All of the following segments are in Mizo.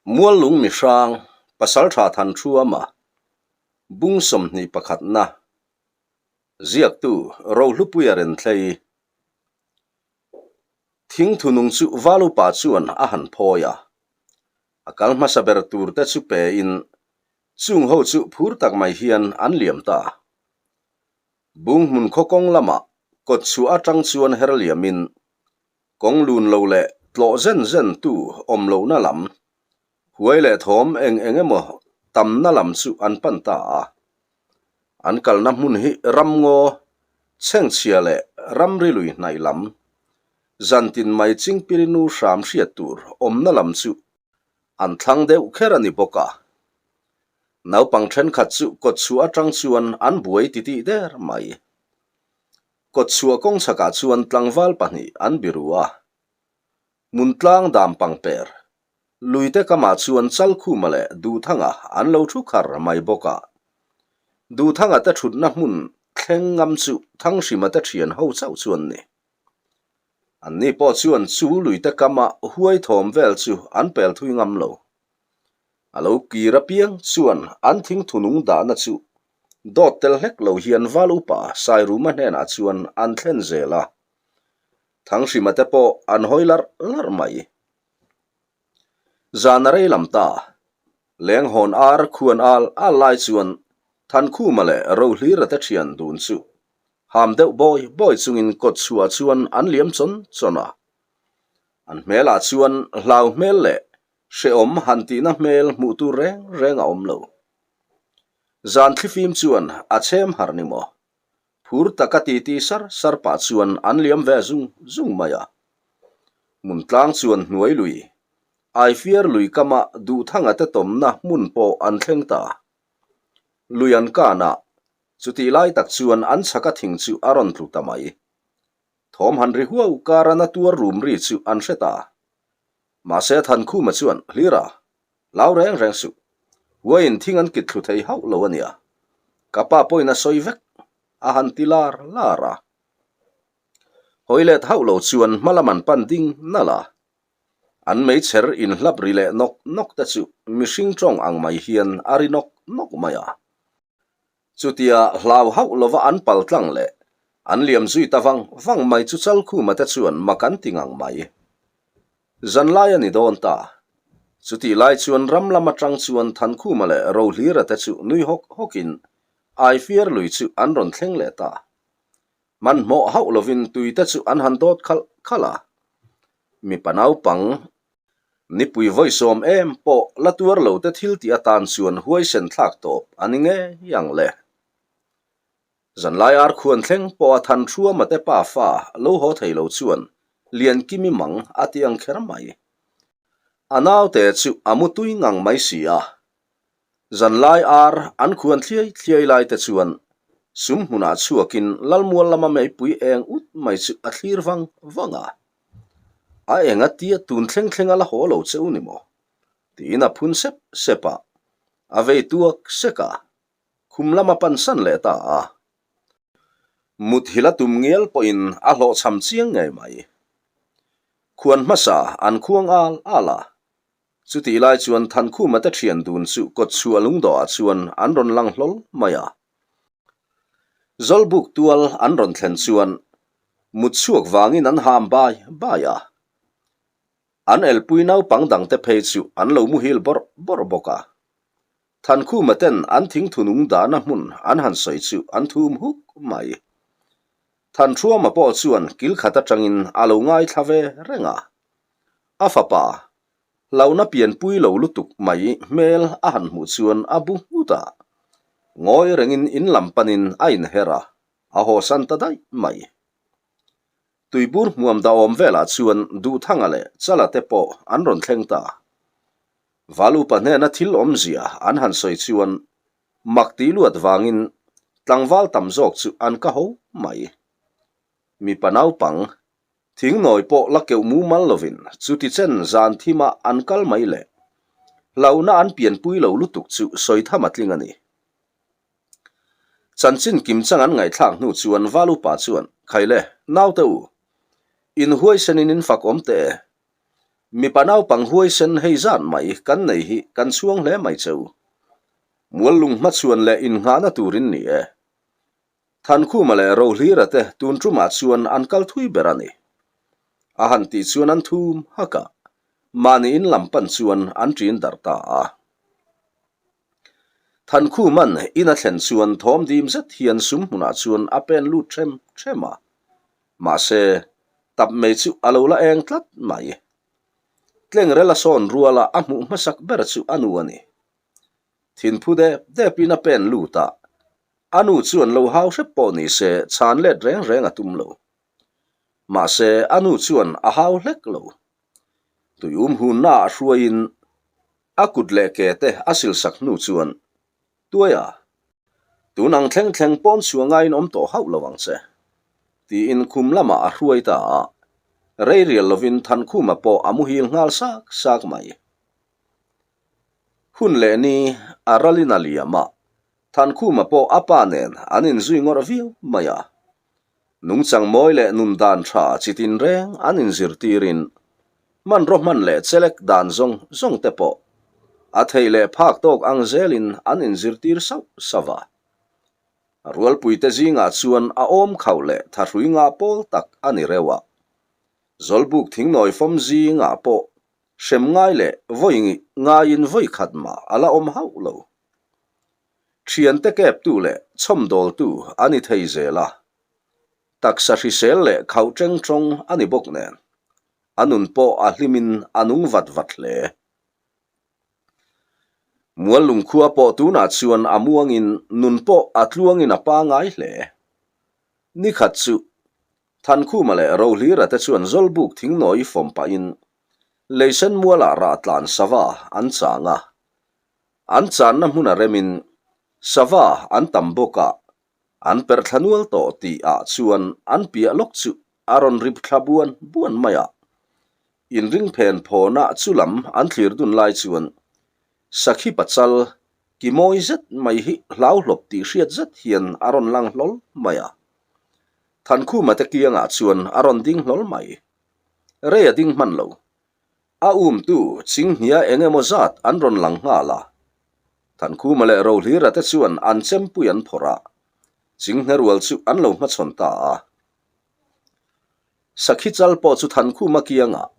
Muallung mihrang, Pasaltha Thanthuama, Bung 21 na, Ziaktu Rohlupuia Renthlei. Thingthu nung chu Valupa chuan a han phawi a, a kal hmasa ber tur te chu pe in chung ho chu phur tak mai hian an liam ta. Bung hmun khaw kawng lamah kawtchhuah atang chuan her liam in Kawng lun lo leh tlawh zen zen tu awm lohna lam, huai leh thawm eng eng emaw tamna lam chu an pan ta a. An kalna hmun hi ramngaw, chhengchhia leh ramri lui hnaih lam, zantin mai chingpirinu hram hriat tur awmna lam chu an thlang deuh kher a ni bawk a. Naupang thenkhat chu kawtchhuah atang chuan an buai titih der mai. Kawtchhuah kawng chhakah chuan tlangval pahnih an biru a, Hmuntlang dam pangper, luite kamah chuan Chalkhuma leh Duhthanga an lo thu khar mai bawk a. Duhthanga te thutna hmun thleng ngam chu Thanghrima te thian ho chauh chuan ni. Anni pawh chuan chu luite kama huai thawm vel chu an pel thui ngam lo. A lo kir apiang chuan an thingthunung dahna chu dawt tel hlek lo hian val upa Sairuma hnenah chuan an thlen zel a. Thanghrima te pawh an hawi larh larh mai. Zan a rei lam ta. Lenghawn ar khuan al al lai chuan Thankhuma leh Rohlira te thian dun chu ham deuh bawi bawi chungin kawtchhuah chuan an liam chawn chawn a. An hmelah chuan hlau hmel leh Hrehawm han tihna hmel hmuh tur reng reng a awm lo. Zan thlifim chuan a chhem harh ni maw? Phur taka titi sar sar pah chuan an liam ve zung zung mai a. Hmuntlang chuan hnuai lui, Aifiar lui kama Duhthanga te tawmna hmun pawh an thleng ta. Lui an kan a, chutih lai tak chuan an chhaka thing chu a rawn tlu ta mai. Thawm han ri huau kara na tuar rum ri chu an hre ta. Mahse Thankhuma chuan, Hlira, hlau reng reng suh. Huaiin thing an kit thlu thei hauh lo a nia. Ka pa pawhin a sawi vek, a han ti lar lar a. Hawi let hauh lo chuan hma lam an pan ding nalh a. An meichher inhlap ri leh nawk nawk te chu mihring tawng ang mai hian a ri nawk nawk mai a. Chutia hlau hauh lova an pal tlang leh an liam zui ta vang vang mai chu Chalkhuma te chuan mak an ti ngang mai. Zanlai a ni dawn ta. Chutih lai chuan ram lam atang chuan Thankhuma leh Rohlira te chu nui hawk hawkin Aifiar lui chu an rawn thleng leh ta. Hmanhmawh hauh lovin tui te chu an han dawt khalh khalh a. Mipa naupang Nipui vawisawm em pawh la tuar lo te thil tih atan chuan huaisen thlak tawp a ni ngei ang le. Zanlai ar khuan thleng pawh a than Thruama te pa fa lo haw thei lo chuan Liankimi mang a ti ang kher mai. A naute chu a mu tui ngang mai si a. Zanlai ar an khuan thliai thliai lai te chuan sum hmunah chhuakin Lalmual lama meipui eng ut mai chu a thlir vang vang a. A eng a tia tun thleng thleng a la haw lo che u ni maw? Tiin a phun sep sep a, a vei tuak sek a, khum lama pan san leh ta a. Muthilh a tum ngial pawhin a hlawhchham chiang ngei mai. Khuan hmasa an khuang al al a, chutih lai chuan Thankhuma te thian dun chu kawtchhuah lungdawhah chuan an rawn lang hlawl mai a. Zawlbuk tual an rawn thlen chuan mut chhuak vangin an ham bai bai a. An elpui naupang dangte phei chu an lo muhil bawrh bawrh bawk a. Thankhuma ten an thingthunung dahna hmun an han sawi chu an thum huk mai. Thanhruama pawh chuan kil khat atangin a lo ngaithla ve reng a. A fapa, Hlauhna pianpui lo lutuk mai hmel a han hmuh chuan a bu nghut a, ngawi rengin in lam panin a inher a, a hawsan ta daih mai. Tuibur hmuam dahawm velah chuan Duhthanga leh Chala te pawh an rawn thleng ta. Valupa hnena thil awmzia an han sawi chuan mak tih luat vangin tlangval tam zawk chu an ka ho mai. Mipa naupang Thingnawi pawh la keuh mumal lovin chuti chen zan thimah an kal mai le. Hlauhna an pianpui lo lutuk chu sawi tham a tling a ni. Chanchin kim chang an ngaihthlak hnu chuan Valupa chuan, Khaile, naute u, in huaisenin in fak awm teh e. Mipa naupang huaisen hei zat mai kan nei hi kan chhuang hle mai che u. Muallung hmachhuan leh innghahna turin ni e. Thankhuma leh Rohlira te tun tumah chuan an kal thui ber a ni. A han tih chuan an thum hak a, mahni in lam pan chuan an ṭin darh ta a. Thankhuma'n in a thlen chuan thawm dim zet hian sum hmunah chuan a pen lut ṭhem ṭhem a, mahse, tap mei chu a lo la eng tlat mai. Tlengrel a sawn ruala a hmuh hmasak ber chu a nu a ni. Thinphu dep depin a pen lut a, a nu chuan lo hau hrep pawh ni se chhan let reng reng a tum lo. Mahse, a nu chuan a hau hlek lo. Tuium hunna ah hruaiin a kut leh ke te a silsak hnu chuan, Tuaia, tun ang thleng thleng pawn chhuah ngaiin awm tawh hauh lo ang che, tiin khum lamah a hruai ta a, rei rial lovin Thankhuma pawh a muhil nghal sak sak mai. Hun leh ni a ralin a liam a, Thankhuma pawh a pa nen an inzui ngawrh viau mai a. Nungchang mawi leh nun dan tha chi tinreng an inzirtirin hmanraw hman leh chelek dan zawng zawng te pawh a theih leh phak tawk ang zelin an inzirtir sauh sauh a. A rualpuite zingah chuan a awm khauh leh thahrui ngah pawl tak a ni reuh a. Zawlbuk thingnawi fawm zingah pawh hrem ngai leh vawi ngaiin vawi khat mah a la awm hauh lo. Thiante keptu leh chhawmdawltu a ni thei zel a, taksa hrisel leh khauh teng tawng a ni bawk nen, a nun pawh a hlimin a nung vat vat hle. Muallung khua pawh tunah chuan a muangin nun pawh a tluangin a pangai hle. Nikhat chu Thankhuma leh Rohlira te chuan Zawlbuk thingnawi fawm pahin Leisen mualah rah tlan sava an chang a. An channa hmun a remin sava an tam bawk a, an perh thla nual tawh tih ah chuan an piah lawk chu a rawn rip thla buan buan mai a. Inring phen phawnah chu lam an thlir dun lai chuan Sakhi pachal ki mawi zet mai hi hlauhlawp tih hriat zet hian a rawn lang hlawl mai a. Thankhuma te kiangah chuan a rawn ding hlawl mai. Rei a ding hman lo. A umtu chinghnia eng emaw zat an rawn lang nghal a. Thankhuma leh Rohlira te chuan an chempui an phawrh a, chinghne rual chu an lo hmachhawn ta a. Sakhi chal pawh chu Thankhuma kiangah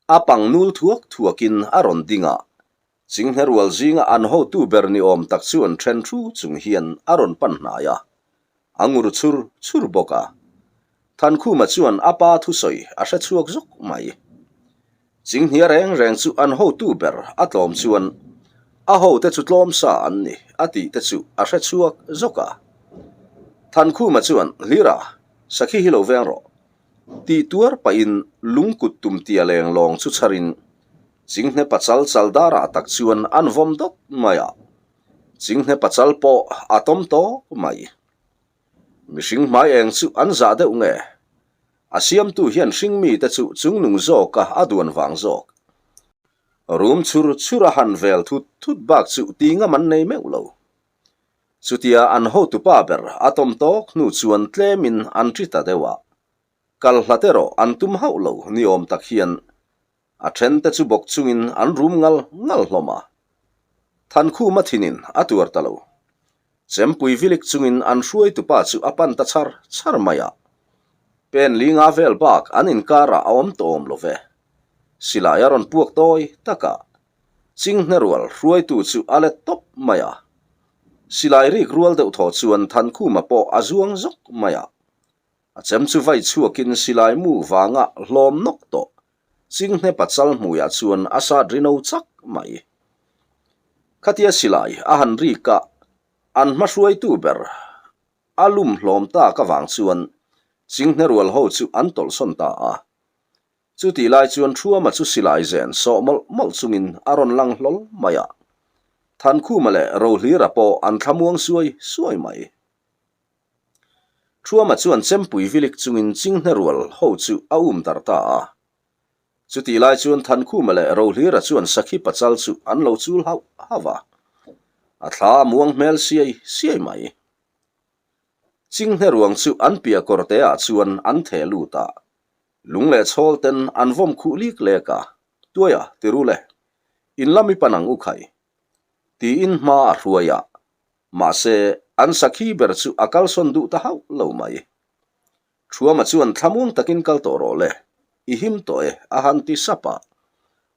A pang nul thuak thuakin a rawn ding a, chinghne rual zinga an hotu ber ni awm tak chu an then thu chung hian a rawn pan hnai a, a ngur chhur chhur bawk a. Thankhuma chuan a pa thusawi a hre chhuak zawk mai. Chinghnia reng reng chu an hotu ber a tlawm chuan a hote chu tlawm sa an ni a tih te chu a hre chhuak zawk a. Thankhuma chuan, Hlira, sakhi hi lo veng rawh. Tih tuar pahin lung kut tum tia leng lawng chu chharin Chinghne pachal chal darah tak chuan an vawm dawt mai a, Chinghne pachal pawh a tawm tawk mai. Mihring hmai eng chu an zah deuh nge? A siamtu hian hringmite chu chungnung zawka a duan vang zawk. Rum chhur chhur a han vel thut thut bak chu ti ngam an nei meuh lo. Chutia an hotupa ber a tawm tawk hnu chuan tlemin an ṭi ta deuh a, kal hlat erawh an tum hauh lo ni awm tak hian a ṭhente chu bawk chungin an rum ngal ngal hlawm a. Thankhuma thinin a tuar ta lo. Chempui vilik chungin an hruaitupa chu a pan ta char char mai a. Pen li nga vel bak an inkarah a awm tawh awm lo ve. Silai a rawn puak tawi tak a, Chinghne rual hruaitu chu a let tawp mai a. Silai rik rual deuh thaw chuan Thankhuma pawh a zuang zawk mai a. A chem chu vai chhuakin silai mu vanga hlawm nawk tawh Chinghne pachal hmuiah chuan a sat ri no chak mai. Khatia silai a han rik a, an hma hruaitu ber a lum hlawm tak avang chuan Chinghne rual ho chu an tawlhsawn ta a. Chutih lai chuan Thuama chu silai zen sawh mawlh mawlh chungin a rawn lang hlawl mai a. Thankhuma leh Rohlira pawh an thlamuang suai suai mai. Thuama chuan chempui vilik chungin chinghne rual ho chu a um darh ta a. Chutih lai chuan Thankhuma leh Rohlira chuan Sakhi pachal chu an lo chul hauh hauh a. A thla a muang hmel siai siai mai. Chinghne ruang chu an piah kawrte ah chuan an theh lut a. Lung leh chhawl ten an vawm khuh lik lek a, Tuaia, ti ru le, in lam i pan ang u khai. Tiin hma a hruai a, mahse, an sakhi ber chu a kalsawn duh ta hauh lo mai. Thuama chuan thlamuang takin kal tawh rawh le, i him tawh e, a han ti sap a.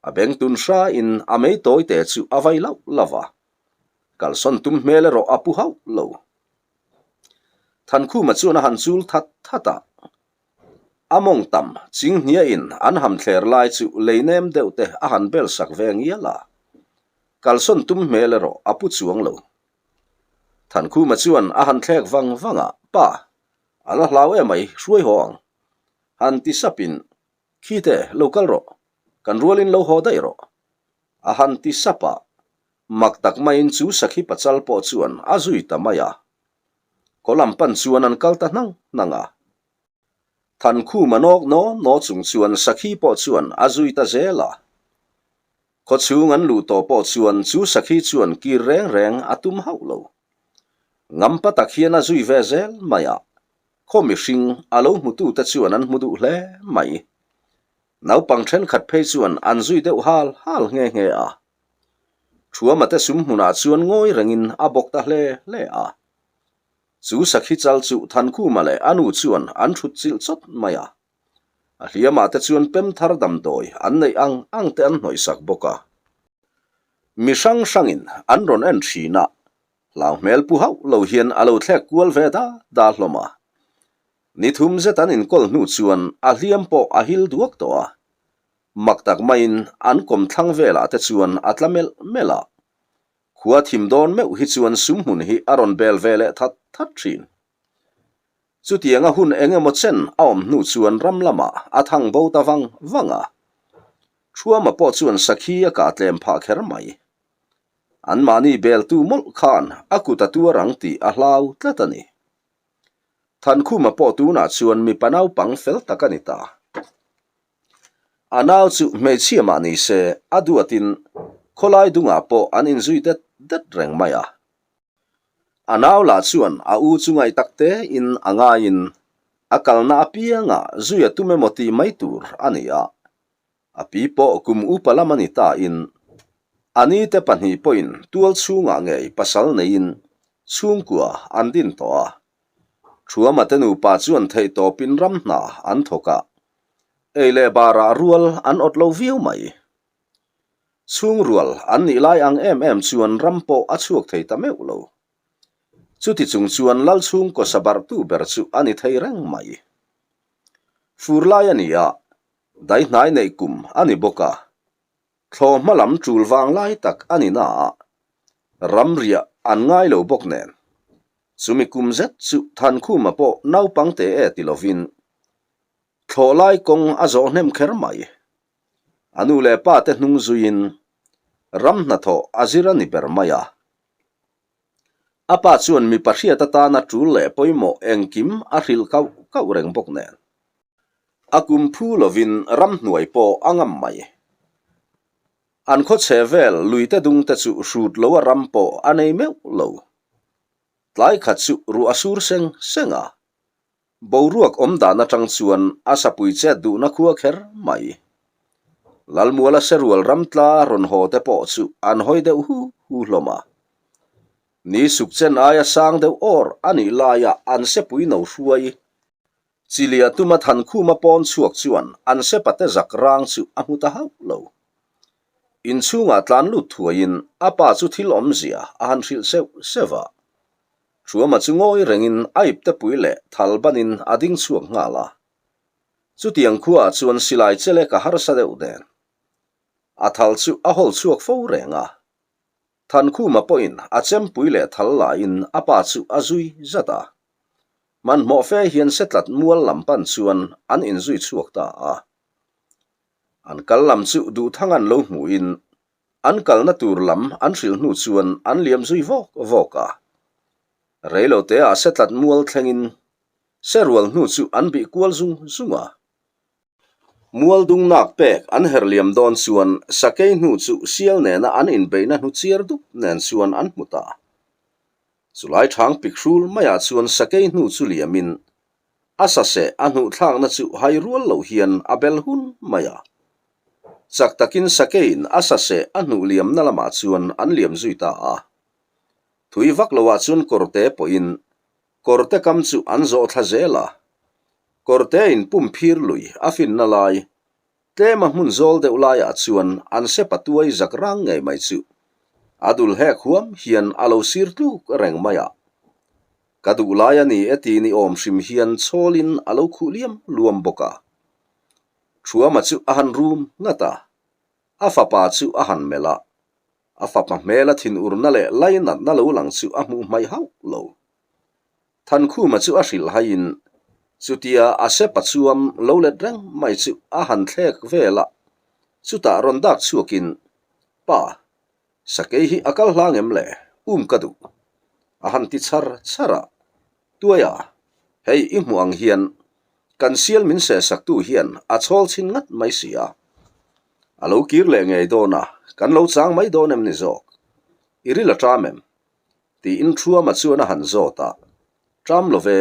A beng tun hrain a mei tawi te chu a vai lauh lauh a. Kalsawn tum hmel erawh a pu hauh lo. Thankhuma chuan a han chul that that a. A mawng tam chinghniain an ham thler lai chu lei nem deuh te a han bel sak ve ngial a. Kalsawn tum hmel erawh a pu chuang lo. Thankhuma chuan a han thlek vang vang a, Pa, A la hlau em mai, hruai haw ang. Han ti sapin, Khite, lo kal rawh. Kan rualin lo haw daih rawh. A han ti sap a, mak tak maiin chu sakhi pachal pawh chuan a zui ta mai a. Khaw lam pan chuan an kal ta hnang hnang a. Thankhum a nawk naw naw chung chuan sakhi pawh chuan a zui ta zel a. Khaw chhung an luh tawh pawh chuan chu sakhi chuan kir reng reng a tum hauh lo. Ngampa tak hian a zui ve zel mai a, khaw mihring a lo hmutute chuan an hmu duh hle mai. Naupang thenkhat phei chuan an zui deuh hal hal nghe nghe a. Thuamate sum hmunah chuan ngawi rengin a bawk ta hle hle a. Chu sakhi chal chu Thankhuma leh a nu chuan an thut chilh chawt mai a. A hliamah te chuan pem thar damdawi an neih ang ang te an hnawihsak bawk a. Mi hrang hrangin an rawn en thin a, hlau hmel pu hauh lo hian a lo thlek kual ve da da hlawm a. Ni thum zet an inkawl hnu chuan a hliam pawh a hil duak tawh a. Mak tak maiin an kawm thlang velah te chuan a tla melh melh a. Khua thim dawn meuh hi chuan sumhmun hi a rawn bel ve leh that that thin. Chutianga hun eng emaw chen a awm hnu chuan ram lamah a thang bo ta vang vang a. Thuama pawh chuan sakhi a kah tlem phah kher mai. Anmahni beltu mawlh khan a kut a tuar ang tih a hlau tlat a ni. Thankhuma pawh tunah chuan mipa naupang fel tak a ni ta. A nau chu hmeichhia mah ni se a duatin khawlai dungah pawh an inzui det det reng mai a. A nau lah chuan a u chu ngaih tak te in a ngaiin a kalna apiangah zui a tum emaw tih mai tur a ni a. A pi pawh kum upa lam a ni ta in a ni te pahnih pawhin tual chhungah ngei pasal neiin chhungkua an din tawh a. Thuama te nupa chuan theihtawpin ram hna an thawk a, ei leh barah rual an awt lo viau mai. Chhungrual an nih lai ang em em chuan ram pawh a chhuak thei ta meuh lo. Chuti chung chuan lal chhungkaw sabarhtu ber chu a ni thei reng mai. Fur lai a ni a, daihnai neih kum a ni bawk a, thlaw hma lam tul vang lai tak a ni na a, ram riah an ngai lo bawk nen. Chumi kum zet chu Thankhuma pawh naupang te e ti lovin thlawh lai kawng a zawh hnem kher mai. A nu leh pa te hnung zuiin ram hnathawh a zir a ni ber mai a. A pa chuan mipa hriat atana tul leh pawimawh engkim a hrilh kauh kauh reng bawk nen. A kum phu lovin ramhnuai pawh a ngam mai. An khaw chhe vel luite dung te chu hrut lo a ram pawh a nei meuh lo. Tlai khat chu ruah a sur seng seng a. Boruak awm dan atang chuan a sapui chet duhna khua kher mai. Lalmuala serual ramtla rawn haw te pawh chu an hawi deuh hu hu hlawm a. Ni suk chen aia sang deuh awr a nih laia an sepui no hruai. Chilia tuma Thankhuma pawn chhuak chuan an sepate zak rang chu a hmu ta hauh lo. Inchhungah tlan lut thuaiin a pa chu thil awmzia a han hrilh seuh seuh a. Thuama chu ngawi rengin a iptepui leh thal banin a ding chhuak nghal a. Chutiang khuaah chuan silai chelek a harsa deuh nen. A thal chu a hawl chhuak fo reng a. Thankhuma pawhin a chempui leh thal laiin a pa chu a zui zat a. Hmanhmawh fe hian setlat mual lam pan chuan an inzui chhuak ta a. An kal lam chu Duhthang an lo hmuhin An kalna tur lam an hrilh hnu chuan an liam zui vawk vawk a. Reiloteah setlat mual thlengin serual hnu chu an bih kual zung zung a. Mual dung nak pek an her liam dawn chuan sakei hnu chu sial nena an inbeihna hnu chiar dup nen chuan an hmu ta. Chulai thang pik hrul maiah chuan sakei hnu chu liamin. A saseh a hnuh thlakna chu hai rual loh hian a bel hun mai a. Chak takin sakeiin a saseh a hnuh liamna lamah chuan an liam zui ta a. Thui vak loah chuan kawrte pawhin kawrte kam chu an zawh thla zel a. Kawrtein pum phir lui a finna lai, tlema hmun zawl deuh laiah chuan an sepa tuai zak rang ngei mai chu a dul hek huam hian a lo sir tluk reng mai a. Ka duh lai a ni e ti ni awm hrim hian chhawlin a lo khuh liam luam bawk a. Thuama chu a han rum ngat a, a fapa chu a han melh a, a fapa hmela thinurna leh lainatna lo lang chu a hmuh hmaih hauh lo. Thankhuma chu a hrilh haiin chutia a sepa chuam lo let reng mai chu a han thlek vel a, chutah rawn dak chhuakin, Pa, Sakei hi a kal hlang em le? Um ka duh. A han ti chhar chhar a. Tuaia, hei i hmuh ang hian kan sial min sehsaktu hian a chhawl chhin ngat mai si a. A lo kir leh ngei dawn a, kan lo chang mai dawn em ni zawk? I ril a ṭam em? Tiin Thuama chuan a han zawt a. Ṭam lo ve,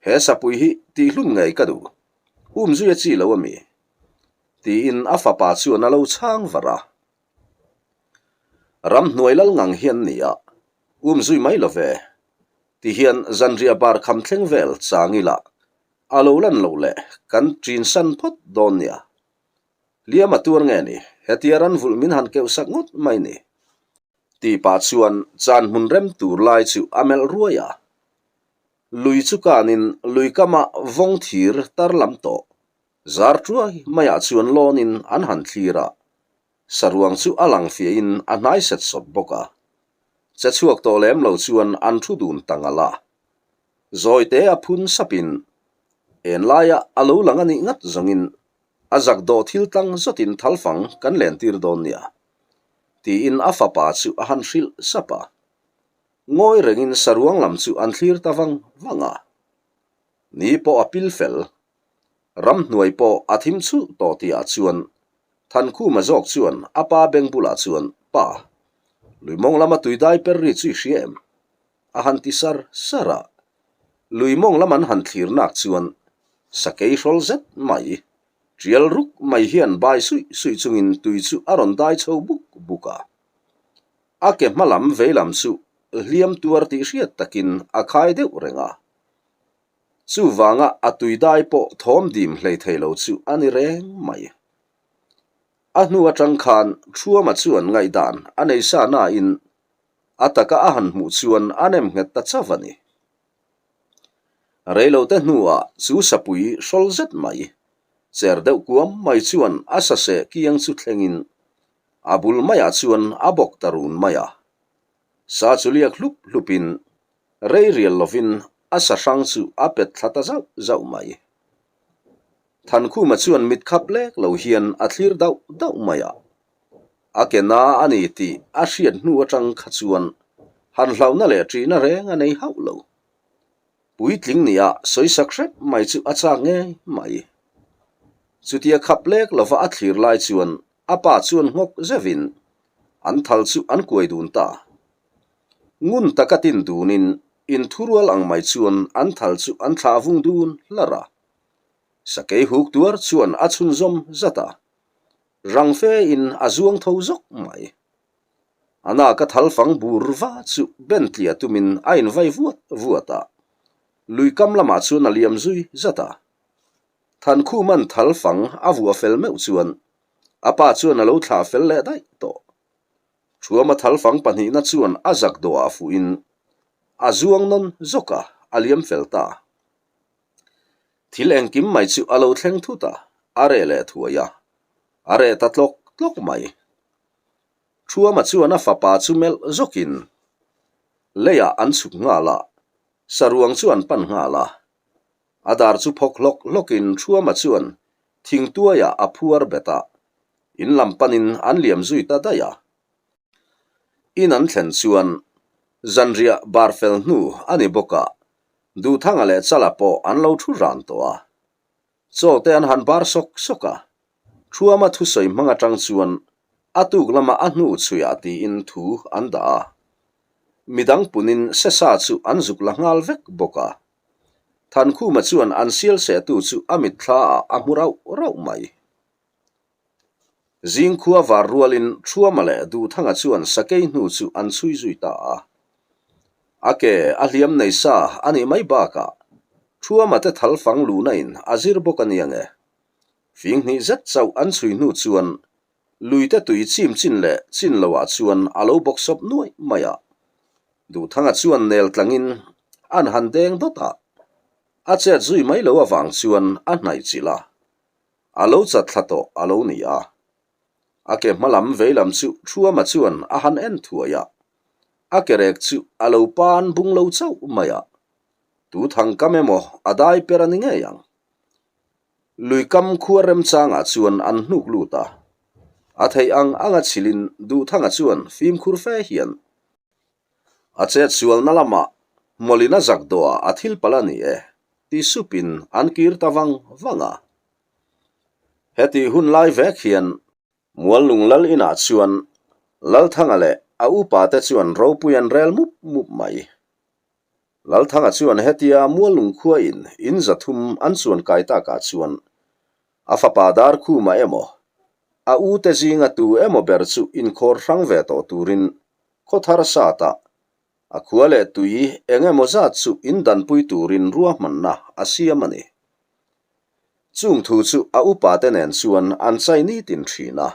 he sapui hi tihhlum ngei ka duh. Um zui a chi lo a mi? Tiin a fapa chuan a lo chhang var a. Ramhnuai lal ngang hian ni a, um zui mai lo ve. Ti hian zanriah bar kham thleng vel chang ila a lo lan loh leh kan ṭin san phawt dawn nia. Hliam a tuar nge ni, hetia ran vulh min han keuh sak ngawt mai ni. Tih pah chuan chan hmun rem tur lai chu a melh ruai a. Lui chu kanin lui kama vawng thir tar lam tawh zar tuai maiah chuan lawnin an han thlir a. Saruang chu a lang fiahin a hnai set sawt bawk a. Che chhuak tawh lem lo chuan an thu dun ta ngal a. Zawite a phun sapin en laia a lo lang a nih ngat zawngin a zak dawh thil tlang zawtin thalfang kan len tir dawn nia tiin a fapa chu a han hrilh sap a. Ngawi rengin saruang lam chu an thlir ta vang vang a. Ni pawh a pil fel. Ramhnuai pawh a thim chhulh tawh tihah chuan Thankhuma zawk chuan a pa beng bulah chuan, Pa, lui mawng lama tui dai per ri chu i hria em? a han ti sar sar a. Lui mawng lam an han thlir nak chuan sakei hrawl zet mai, tial ruk mai hian bai suih suih chungin tui chu a rawn dai chho buk buk a. A ke hma lam vei lam chu hliam tuar tih hriat takin a khai deuh reng a. Chuvanga a tui dai pawh thawm dim hlei thei lo chu a ni reng mai. A hnu atang khan Thuama chuan ngaihdan a nei sa nain a taka a han hmuh chuan a nem nghet ta chauh a ni. Reilote hnuah chu sapui hrawl zet mai, cher deuh kuam mai chuan a saseh kiang chu thlengin a bul maiah chuan a bawk ta run mai a. Sa chu liak hlup hlupin Rei rial lovin a sa hrang chu a pet thla ta zauh zauh mai. Thankhuma chuan mit khap lek lo hian a thlir dauh dauh mai a. A ke na a ni tih a hriat hnu atang kha chuan han hlauhna leh ṭihna reng a nei hauh lo. Puitling nia sawisak hrep mai chu a chak ngei mai. Chutia khap lek lova a thlir lai chuan a pa chuan nghawk zeuhin an thal chu an kuai dun ta. Ngun taka tin dunin inthurual ang mai chuan an thal chu an thlah vung dun hlar a. Sakei huk tuar chuan a chhunzawm zat a, rang fe in a zuang tho zawk mai. A naka thal fang bur va chu ben tliah tumin a invai vuat vuat a, lui kam lamah chuan a liam zui zat a. Thankhuman thal fang a vuah fel meuh chuan a pa chuan a lo thlah fel leh daih tawh. Thuama thalfang pahnihna chuan a zak dawhah fuhin a zuang nawn zawk a, a liam fel ta. Thil engkim mai chu a lo thleng thut a, a reh leh thuai a, a reh ta tlawk tlawk mai. Thuama chuan a fapa chu melh zawkin leiah an chhuk nghal a, saruang chu an pan nghal a. A dar chu phawk hlawk hlawkin Thuama chuan thingtuaiah a phuar bet a, in lam panin an liam zui ta daih a. In an thlen chuan zanriah bar fel hnu a ni bawk a, Duhthanga leh Chala pawh an lo thu ran tawh a. Chaw te an han bar sawk sawk a, Thuama thusawi hmang atang chuan a tuk lama a hnu chhuiah tiin thu an dah a. Midang punin sesa chu an zuk la nghal vek bawk a. Thankhuma chuan an sial sehtu chu a mitthla ah a hmu rauh rauh mai. Zingkhua var rualin Thuama leh Duhthanga chuan sakei hnu chu an chhui zui ta a. A ke a hliam nei sa a nih mai bakah Thuama te thal fang luhna in a zir bawk a nia nge. Fing hnih zet chauh an chhui hnu chuan luite tui chim chin leh chin loah chuan a lo bawk sawp nuaih mai a. Duhthanga chuan nel tlangin an han deng dawt a, a chet zui mai lo avang chuan a hnaih chilh a. A lo chat thla tawh a lo ni a. A ke hma lam vei lam chu Thuama chuan a han en thuai a. A ke rek chu a lo pan bung lo chauh mai a. Tu thang kam emaw a dai per a ni ngei ang. Lui kam khua remchangah chuan an hnuk lut a. A theih ang anga chhilin Duhthanga chuan fimkhur fe hian A chet sualna lamah mawlin a zak dawhah a thil palh a ni e, ti supin an kir ta vang vang a. Hetih hun lai vek hian Muallung Lal inah chuan Lalthanga leh a upa te chuan ropui an rel mup mup mai. Lalthanga chuan hetia Muallung khua in in zathum an chuan kai takah chuan a fapa Darkhuma emaw a u te zinga tu emaw ber chu inkhawr hrang ve tawh turin Khawthar satah a khua leh tui eng emaw zat chu in danpui turin ruahmanna a siam a ni. Chung thu chu a upa te nen chuan an chai nitin thin a,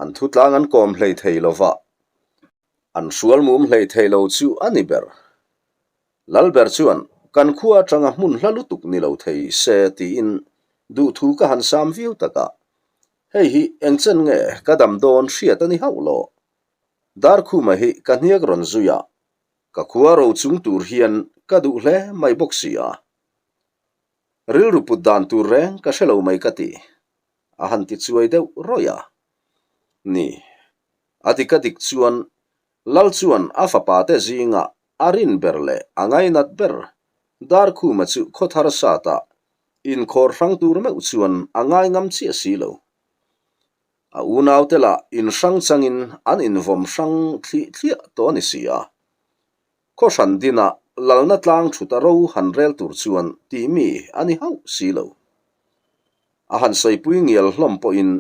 an thutlang an kawm hlei thei lo va, an hrual mum hlei thei lo chu a ni ber. Lalber chuan kan khua atanga hmun hla lutuk ni lo thei se tiin duhthu ka han sam viau tak a, hei hi engchen nge ka dam dawn hriat a ni hauh lo. Darkhuma hi ka hniak rawn zui a, ka khua ro chung tur hian ka duh hle mai bawk si a. Rilru put dan tur reng ka hre lo mai ka ti, a han ti chuai deuh rawih a. Ni, a dik a dik chuan Lal chuan a fapa te zingah a rin ber leh a ngainat ber Darkhuma chu khawthar satah inkhawr hrang tur meuh chuan a ngai ngam chiah si lo. A unaute lah inhrang changin an invawm hrang thlih thliah tawh a ni si a. Khaw hran dinah lalna tlang thut a ro han rel tur chuan tih mi a ni hauh si lo. A han sawipui ngial hlawm pawhin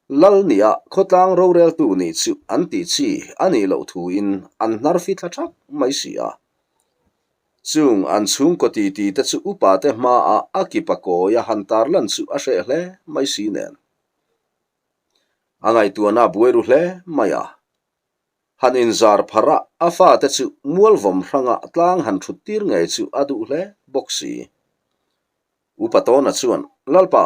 Lal nia khawtlang roreltu nih chu an tih chi a nih loh thuin an hnar fi thla thak mai si a. Chung an chhungkaw titi te chu upate hmaah a kipa kawi a han tarlan chu a hreh hle mai si nen. A ngaihtuahna a buai ru hle mai a. Han inzar pharh a, a fate chu mualvawm hranga tlang han thut tir ngei chu a duh hle bawk si. Upa Tawna chuan, Lalpa,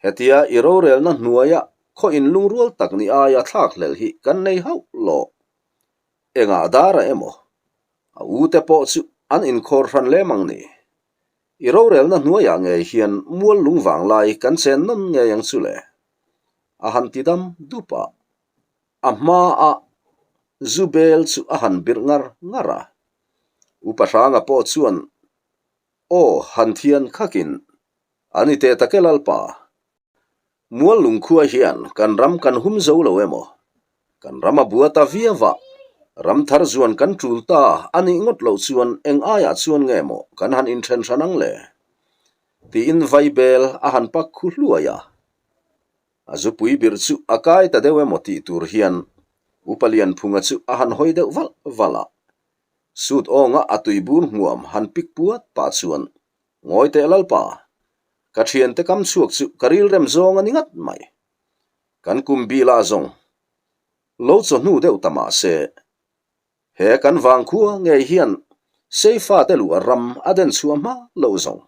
hetia i rorelna hnuaia khaw inlungrual tak ni aia thlak hlelh hi kan nei hauh lo. Engah dara emaw, a ute pawh chu an inkhawr hran lem ang ni. I rorelna hnuaiah ngei hian mual lung vang lai kan chen nawn ngei ang chu le. A han ti dam dup a, a hmaah zu bel chu a han birh ngar ngar a. Upa Hranga pawh chuan aw han thian khakin, A ni teh tak e Lalpa, Mual lungkhua hian kan ram kan hum zo lo emaw? Kan ram a bua ta viau a, ram thar zuan kan tul ta a nih ngawt loh chuan eng aiah chuan nge maw kan han inthen hran ang le? Tiin vaibel a han pak khu hluai a. A zupui birh chu a kai ta deuh emaw tih tur hian Upa Lianphunga chu a han hawi deuh valh valh a. Sut awnga a tuibur hmuam han pik puat pah chuan Ngawi teh Lalpa, ka thiante kam chhuak chu ka rilrem zawng a ni ngat mai. Kan kum bilah zawng lo chawhnu deuh ta mah se, he kan vangkhua ngei hian Seifate luh a ram a den chhuah hma loh zawng.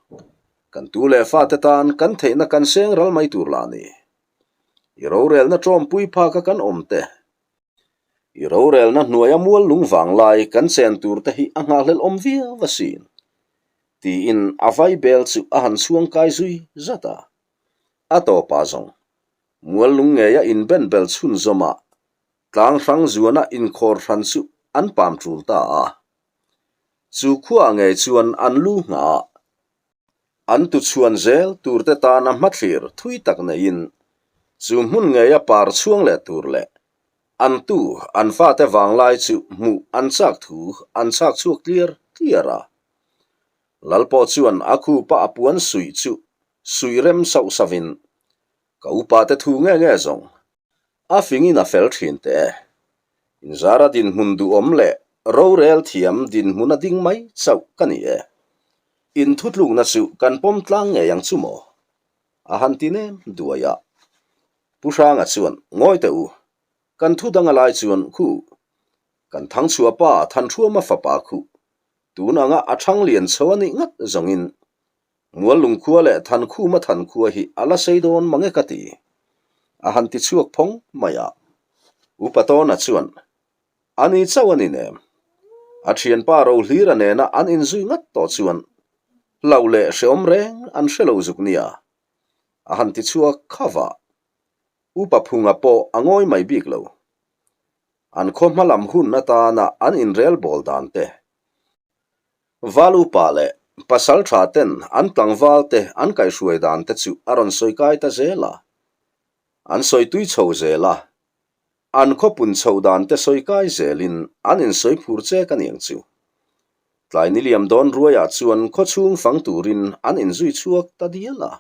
Kan tu leh fate tan kan theihna kan seng ral mai tur lah ni. I rorelna tawmpui phaka kan awm te. I rorelna hnuaia mual lung vang lai kan chen tur te hi a nghahhlelh awm viau asin, tiin a vaibel chu a han chhuang kai zui zat a. A tawpah zawng, mual lung ngeia inbenbel chhunzawmah tlang hrang zuana inkhawr hran chu an pam tul ta a. Chu khuaah ngei chuan an lu nghah An tuchhuan zel turte tana hmathlir thui tak neiin chu hmun ngeia par chhuang leh tur leh an tu an fate vanglai chu hmuh an chak thu an chak chhuak tliar tliar a. Lal pawh chuan a khupa a puan suih chu suih rem sauh sauhin, Ka upa te thu nge nge zawng, a fingin a fel thin teh e. Inzara dinhmun duhawm leh rorel thiam dinhmun a ding mai chauh ka ni e. Inthutlukna chu kan pawm tlang ngei ang chu maw? A han ti nem duai a. Pu Hranga chuan, Ngawi teh u, kan thu dang a lai chuan khu, kan Thangchhuah pa Thanhruama fapa khu, tun anga a thang lian chho a nih ngat zawngin Muallung khua leh Thankhuma than khua hi a la sei dawn mang e ka ti. A han ti chhuak phawng mai a. Upa Tawna chuan, A ni chauh a ni nem. A thianpa Rohlira nena an inzui ngat tawh chuan hlauh leh hreawm reng an hre lo zuk nia. A han ti chhuak kha va. Upa Phunga pawh a ngawi mai bik lo. An khaw hma lam hun atana an inrel bawl dan te. Val upa leh pasal tha ten an tlangval te an kaihhruai dan te chu a rawn sawi kai ta zel a. An sawi tui chho zel a. An khawpun chhoh dan te sawi kai zelin an insawi phur chek a niang chu. Tlai ni liam dawn ruaiah chuan khawchhung fang turin an inzui chhuak ta dial a.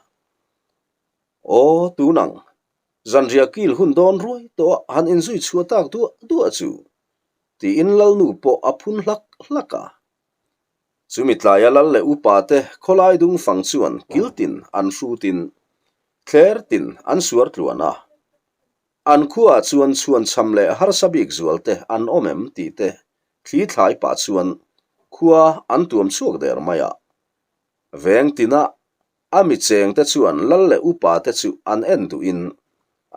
Aw, tunang, zanriah kil hun dawn ruai tawh a han inzui chhuah tak duah duah chu, tiin Lalnu pawh a phun hlak hlak a. Chumi tlaia Lal leh upa te khawlai dung fang chuan kil tin an hrutin, thler tin an suar tluan a. An khuaah chuan chhuanchham leh harsa bik zual te an awm em tih te thli thlai pah chuan khua an tuam chhuak der mai a. Veng tina a mi cheng te chuan lal leh upa te chu an en duhin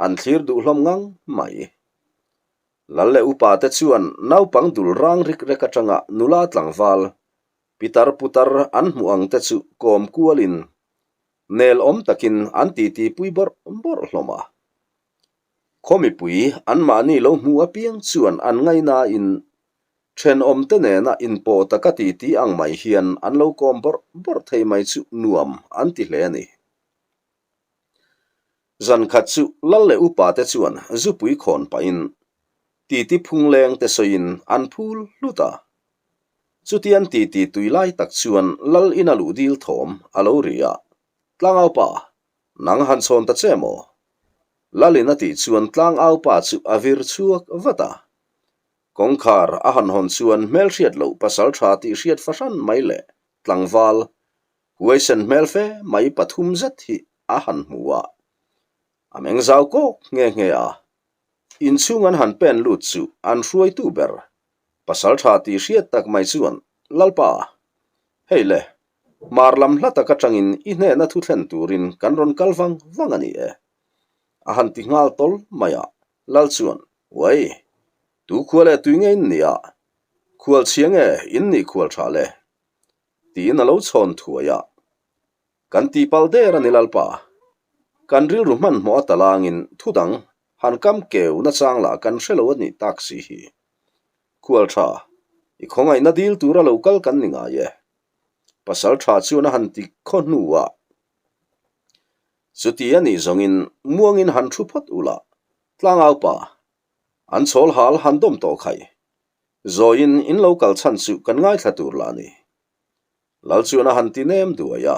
an thlir duh hlawm ngang mai. Lal leh upa te chuan naupang dul rang rik rek atanga nula tlangval, pitar putar an hmuh ang te chu kawm kualin nel awm takin an titi pui bawrh bawrh hlawm a. Khaw mipui anmahni lo hmu apiang chuan an ngaihnain thenawmte nena inpawh taka titi ang mai hian an lo kawm bawrh bawrh thei mai chu nuam an ti hle a ni. Zan khat chu lal leh upa te chuan zupui khawn pahin titi phungleng te sawiin an phul hlut a. Chutian titi tui lai tak chuan lal ina luh dil thawm a lo ri a, Tlangaupa, nang han chhawn ta che maw? Lalin a tih chuan Tlangaupa chu a vir chhuak vat a. Kawngkhar a han hawn chuan hmelhriat loh pasal tha tih hriat fahran mai leh tlangval Huaisen hmel fe mai pathum zet hi a han hmu a, a meng zau kawk nghe nghe a. Inchhung an han pen lut chu an hruaitu ber, pasal tha tih hriat tak mai chuan, Lalpa, hei le, hmar lam hla tak atangin i hnehna thu thlen turin kan rawn kal vang vang a ni e. A han ti nghal tawl mai a, Lal chuan, Uai, tu khua leh tui nge in nih a? Khual chhia nge in nih khual tha le? Tiin a lo chhawn thuai a. Kan tihpalh der a ni Lalpa. Kan rilru hmanhmawh a talangin thu dang han kam keu nachang lah kan hre lo a nih tak si hi. Khual tha, i khawngaihna dil tura lo kal kan ni ngai e. Pasal tha chuan a han ti khaw hnu a. Chuti a nih zawngin muangin han thu phawt ula, tlangaupa, an chhawl hal han dawm tawh khai. Zawiin in lo kal chhan chu kan ngaithla tur lah ni. Lal chuan a han ti nem duai a.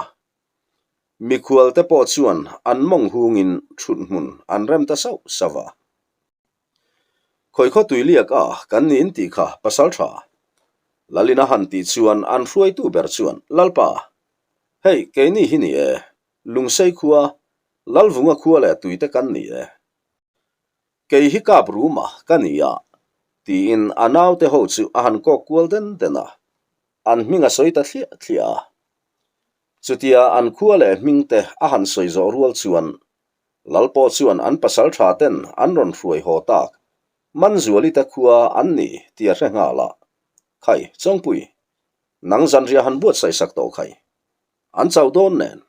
Mikhual te pawh chuan an mawng hungin thut hmun an rem ta sauh sauh a. Khawikhaw tui liak a kan ni in tih kha pasal tha. Lalin a han tih chuan an hruaitu ber chuan, Lalpa, hei keini hi ni e, Lungsei khua, Lalvunga khua leh tuite kan ni e. Kei hi kap ruma ka ni a, tiin a naute ho chu a han kawk kual den den a, an hming a sawi ta thliah thliah a. Chutia an khua leh hming te a han sawi zawh rual chuan Lal pawh chuan an pasal tha ten an rawn hruai haw tak, Manzuali te khua an ni tih a hre nghal a. Khai, Chawngpui, nang zanriah han buatsaih sak tawh khai. An chauh dawn nen.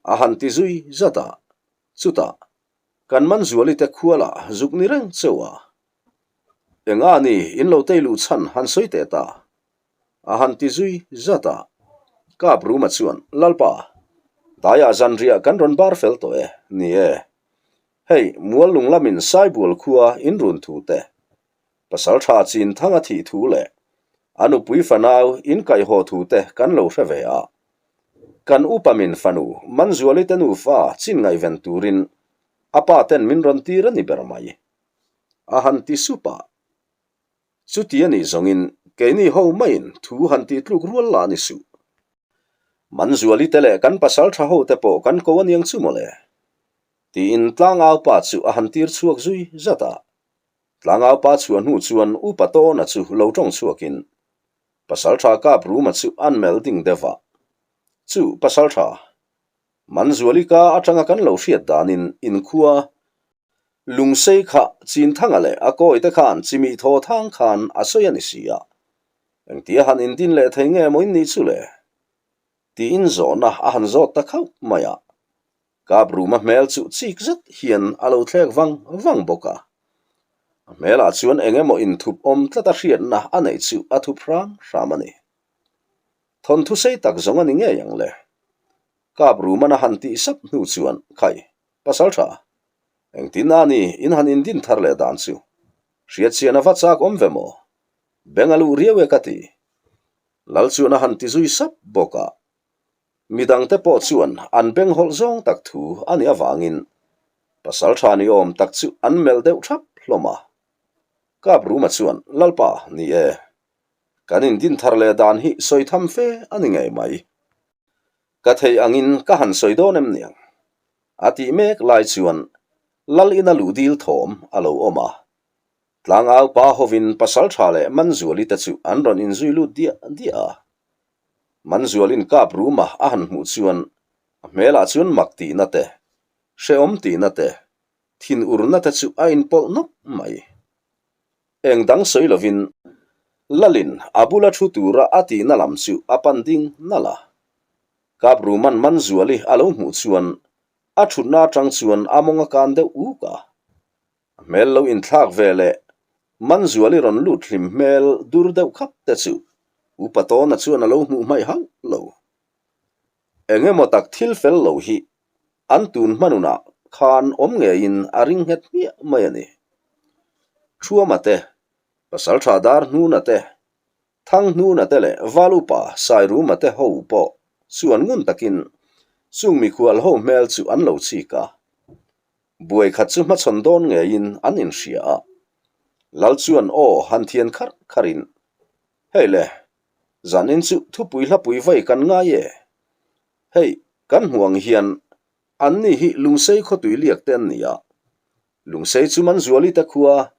A han ti zui zat a, chutah Kan Manzuali te khualah zuk ni reng cheu a. Enga ni in lo tei luh chhan han sawi teh ta. A han ti zui zat a. Kap Ruma chuan, Lalpa, daiah zanriah kan rawn bar fel tawh e, ni e. Hei, Muallung lamin Saibual khua in run thu te, Pasal tha chin thang a thih thu leh. A nupui fanau inkaihhaw thu te kan lo hre ve a. Kan upa min fanu Manzuali te nufa chin ngaihven turin a pa ten min rawn tir a ni ber mai. A han ti sup a. Chuti a nih zawngin keini ho maiin thu han tih tluk rual lah ni suh. Manzuali te leh kan pasal tha ho te pawh kan ko aniang chu mawle. Tiin tlangau pa chu a han tir chhuak zui zat a. Tlangau pa chhuah hnu chuan Upa Tawna chu lo tawng chhuakin pasal tha kap Ruma chu an melh ding deuh a. Chu pasal tha Manzuali ka atanga kan lo hriat danin inkhua Lungsei kha Chinthanga leh a kawite khan chimih thaw thang khan a sawi a ni si a, engtia han indin leh thei nge maw in nih chu le? Tiin zawhna a han zawt ta khauh mai a. Kap Ruma hmel chu chik zet hian a lo thlek vang vang bawk a. A hmelah chuan eng emaw inthup awm tlata hriatna a neih chu a thup hram hram a ni. Thawnthu sei tak zawng a ni ngei ang le. Kap Ruman a han tih sap hnu chuan, Khai, Pasal tha, engtin a ni in han indin thar leh dan chu? Hriatchian a va chak awm ve maw? Beng a luh riau e ka ti. Lal chuan a han ti zui sap bawk a. Midangte pawh chuan an beng hawlh zawng tak thu a nih avangin pasal tha ni awm tak chu an melh deuh thap hlawm a. Kap Ruma chuan, Lalpa, ni e. Kan indin thar leh dan hi sawi tham fe a ni ngei mai. Ka theih angin ka han sawi dawn em niang? A tih mek lai chuan Lal ina luh dil thawm a lo awm a. Tlangau pa hovin pasal tha leh Manzuali te chu an rawn inzui lut diah diah a. Manzualin kap ruma a han hmuh chuan a hmelah chuan mak tihna te, hrehawm tihna te, thinurna te chu a inpawlh nawk mai. Eng dang sawi lovin Lalin a bula thu tura a tihna lam chu a pan ding nalh a. Kap Ruman Manzuali a lo hmuh chuan a thutna atang chuan a mawng a kan deuh uk a. A hmel lo inthlak ve leh Manzuali rawn lut hlim hmel dur deuh khap te chu Upa Tawna chuan a lo hmuh hmaih hauh lo. Eng emaw tak thil fel lo hi an tun hmanunah khan awm ngeiin a ring nghet hmiah mai a ni. Thuama te, Pasaltha Dar Hnuna te, Thang Hnuna te leh Val Upa Sairuma te ho pawh chuan ngun takin chung mikhual ho hmel chu an lo chik a. Buai khat chu hmachhawn dawn ngeiin an inhria a. Lal chuan aw han thian kharh kharhin, Hei le, zanin chu thupui hlapui vai kan ngai e. Hei, kan hmuh ang hian anni hi Lungsei khawtui liak te an ni a. Lungsei chu Manzuali te khua,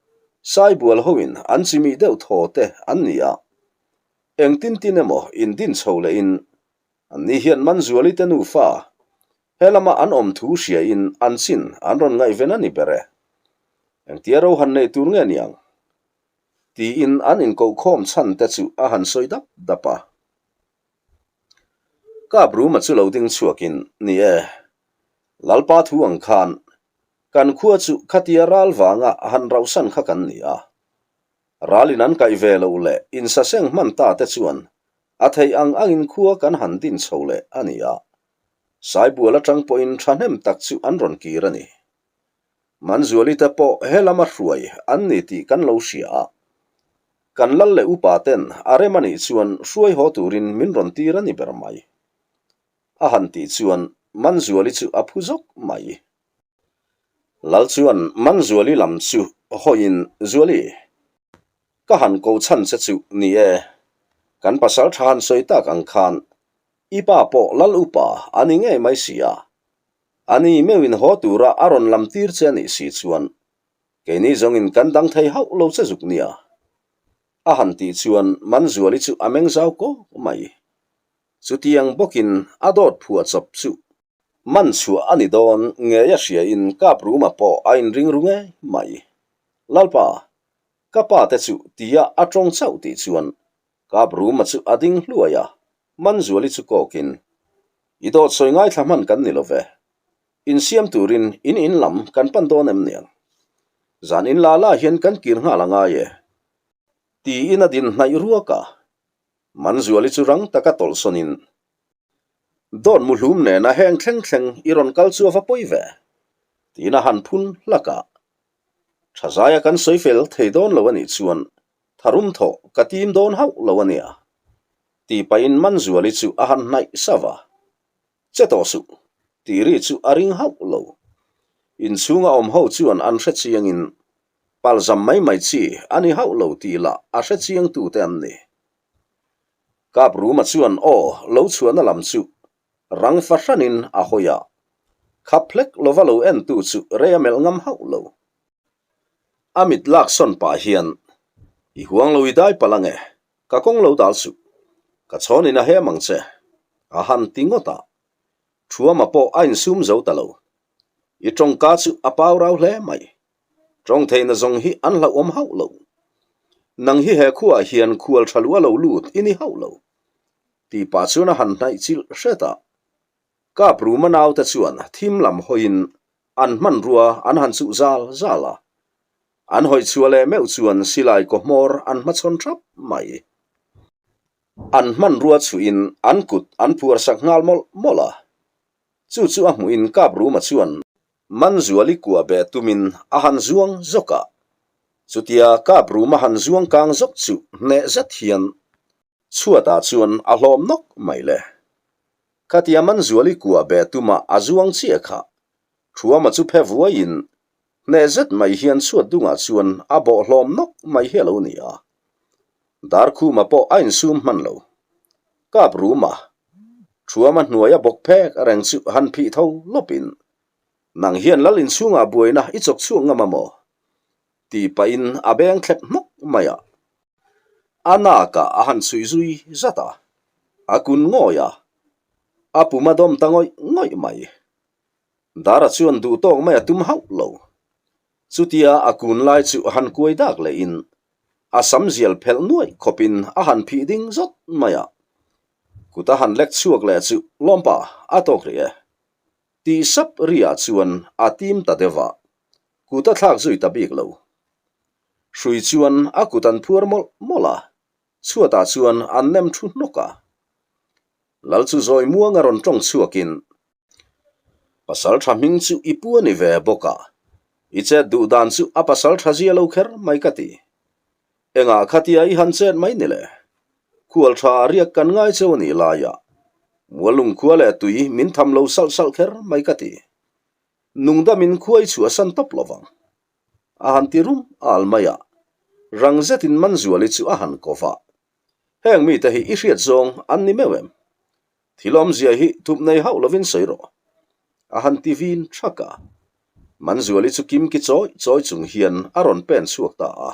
Saibual hoin an chimih deuh thaw te an ni a. Engtin tin emaw indin chho lehin anni hian Manzuali te nufa he lama an awm thu hriain an chin an rawn ngaihven a ni ber e. Engtia ro han nei tur nge niang? Tiin an inkohkhawm chhan te chu a han sawi dap dap a. Kap Ruma chu lo ding chhuakin, Ni e, Lalpa thu ang khan kan khua chu khatia ral vanga han rauhsan kha kan ni a. Ralin an kaih ve loh leh insaseng hman ta te chuan a theih ang angin khua kan han din chho leh a ni a. Saibual atang pawhin thahnem tak chu an rawn kir a ni. Manzuali te pawh he lama hruai an ni tih kan lo hria a. Kan lal leh upa ten a rem a nih chuan hruai haw turin min rawn tir a ni ber mai. A han tih chuan Manzuali chu a phu zawk mai. Lal chuan Manzuali lam chu hawiin Zuali, ka han ko chhan che chu ni e, kan pasal tha han sawi tak ang khan i pa pawh lal upa a ni ngei mai si a, a ni meuhin haw tura a rawn lam tir che a nih si chuan Keini zawngin kan dang thei hauh lo che zuk nia. A han tih chuan Manzuali chu a meng zau kawk mai. Chutiang bawkin a dawt phuah chawp chu man chhuah a ni dawn ngei a hriain kap ruma pawh a inring ru ngei mai. Lalpa, ka pa te chu tia a tawng chauh tih chuan kap ruma chu a ding hluai a, Manzuali chu kawkin, I dawt sawi ngaithla hman kan ni lo ve. Insiam turin in in lam kan pan dawn em niang? Zan in la la hian kan kir nghal a ngai e. Tiin a din hnaih ruak a. Manzuali chu rang taka tawlhsawnin, Dawt muhlum nena heng thleng thleng i rawn kal chu a va pawi ve, tiin a han phun hlak a. Thazaia kan sawi fel thei dawn lo a nih chuan. Tharum thawh ka tim dawn hauh lo a nia, tih pahin Manzuali chu a han hnaih sauh a. Che tawh suh, tih ri chu a ring hauh lo. Inchhunga awm ho chuan an hre chiangin palzam mai mai chi a ni hauh lo tih lah a hre chiangtute an ni. Kap Ruma chuan aw lo chhuahna lam chu rang fahranin a hawi a, khap hlek lova lo entu chu rei a melh ngam hauh lo. A mit lak sawn pah hian, I huang lo i dai palh ange, ka kawng lo dal suh, ka chhawnin a hem ang che, a han ti ngawt a. Thuama pawh a insum zo ta lo. I tawngka chu a pau rau hle mai. Tawng theihna zawng hi an hlauhawm hauh lo. Nang hi he khuaah hian khual tha lu a lo lut i ni hauh lo. Tih pah chuan a han hnaih chilh hret a. Kap Ruma naute chuan thim lam hawiin an hmanrua an han chuh zal zal a. An hawi chhuah leh meuh chuan silai kaw hmawr an hmachhawn thap mai. An hmanrua chhuihin an kut an phuar sak nghal mawlh mawlh a. Chu chu a hmuhin Kap Ruma chuan Manzuali kuah beh tumin a han zuang zawk a. Chutia Kap Ruma han zuang kang zawk chu hneh zet hian chhuatah chuan a hlawm nawk mai le. Khatia Manzuali kuah beh tuma a zuang chiah kha Thuama chu phe vuaiin hneh zet mai hian chhuat dungah chuan a bawh hlawm nawk mai hi a lo ni a. Darkhuma pawh a insum hman lo. Kap Ruma, Thuama hnuaia bawk phek reng chu han phih tho lawpin, Nang hian lal inchhungah buaina i chawk chhuak ngam a maw? Tih pahin a beng thlep hmawk mai a. A nakah a han chhuih zui zat a, a kun ngawih a, a pum a dawm ta ngawih ngawih mai. Dara chuan duh tawk mai a tum hauh lo. Chutia a kun lai chu han kuai dak lehin a sam zial phelh nuaih khawpin a han phih ding zawt mai a. Kut a han lek chhuak leh chu lawmpa a tawk rih e. Tih sap riah chuan a tim ta deuh a, kut a thlak zui ta bik lo. Hrui chuan a kut an phuar mawlh mawlh a, chhuatah chuan an nem thu hnawk a. Lal chu zawi muang a rawn tawng chhuakin, Pasal tha hming chu i pu a ni ve bawk a, i chet duh dan chu a pasal tha zia lo kher mai ka ti. Engah khatia i han chet mai ni le? Khual tha a riak kan ngai cheu a nih laiah Mualung khua leh tui min tham lo salh salh kher mai ka ti. Nungdamin khua i chhuahsan tawp lo vang. A han ti rum al mai a, rang zetin Manzuali chu a han ko va. Heng mite hi i hriat zawng an ni meuh em? Thil awmzia hi thup nei hauh lovin sawi rawh. A han ti vin thak a. Manzuali chu kimki chawi chawi chung hian a rawn pen chhuak ta a.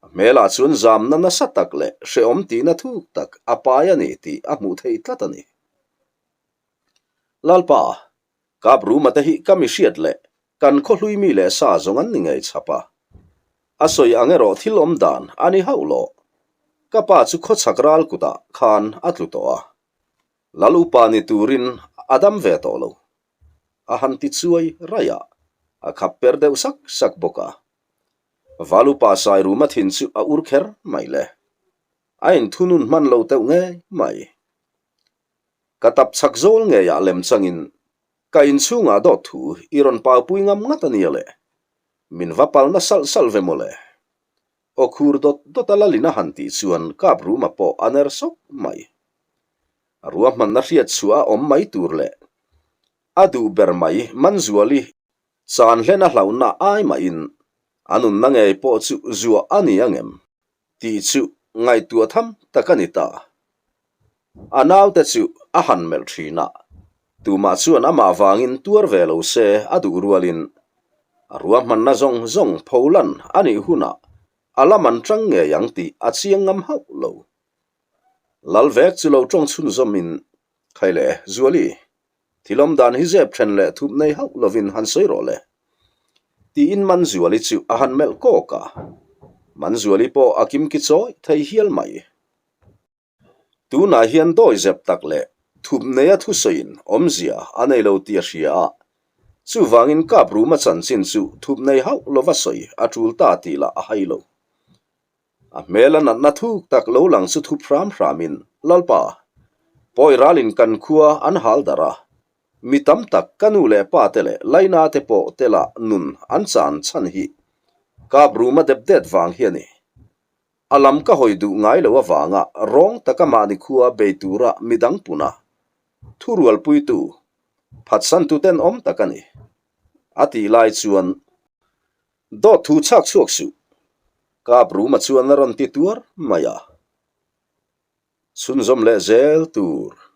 A hmelah chuan zamna nasa tak leh hrehawm tihna thuk tak a pai a ni tih a hmuh theih tlat a ni. Lalpa, Kap Ruma te hi ka mi hriat leh kan khawhlui mi leh sa zawng an ni ngei chhap a. A sawi ang erawh thil awm dan a ni hauh lo. Ka pa chu khawchhak ral kutah khan a tlu tawh a. Lal upa ni turin a dam ve tawh lo. A han ti chuai raih a, a khap per deuh sak sak bawk a. Val upa Sairuma thin chu a ur kher mai le. A inthunun hman lo teuh ngei mai. Ka tap chak zawl ngeiah lem changin ka inchhungah dawt thu i rawn paupui ngam ngat a nia le. Min va palna salh salh ve mawle. Aw khur dawt dawt a lalin a han tih chuan kap ruma pawh a ner sawk mai. A ruahmanna hriat chhuah a awm mai tur leh a duh ber mai Manzuali chan hlen a hlauhna ai mahin a nunna ngei pawh chu zuah a ni angem tih chu ngaihtuah tham tak a ni ta. A naute chu a han melh thin a, tumah chuan amah vangin tuar ve lo se a duh rualin a ruahmanna zawng zawng pholan a nih hunah a la man tang ngei ang tih a chiang ngam hauh lo. Lalvek chu lo tawng chhunzawmin, Khaile, Zuali, thil awm dan hi zep then leh thup nei hauh lovin han sawi rawh le. Tiin Manzuali chu a han melh kawk a, Manzuali pawh a kimki chawi thei hial mai. Tunah hian dawi zep tak leh thup neia thusawiin awmzia a nei lo tih a hria a, chuvangin kap ruma chanchin chu thup nei hauh lova sawi a tul ta tih lah a hai lo. A hmela natna thuk tak lo lang chu thup hram hramin, Lalpa, pawi ralin kan khua an hal darh a, mi tam tak ka nu leh pa te leh Laina te pawh tela nun an chan chhan hi kap ruma dep det vang hi a ni. A lam ka hawi duh ngai lo avanga rawng taka mahni khua bei tura midang puna thurualpuitu phatsantu tenawm tak a ni, a tih lai chuan dawt thu chhak chhuak suh, Kap Ruma chuan a rawn ti tuar mai a. Chhunzawm leh zel tur.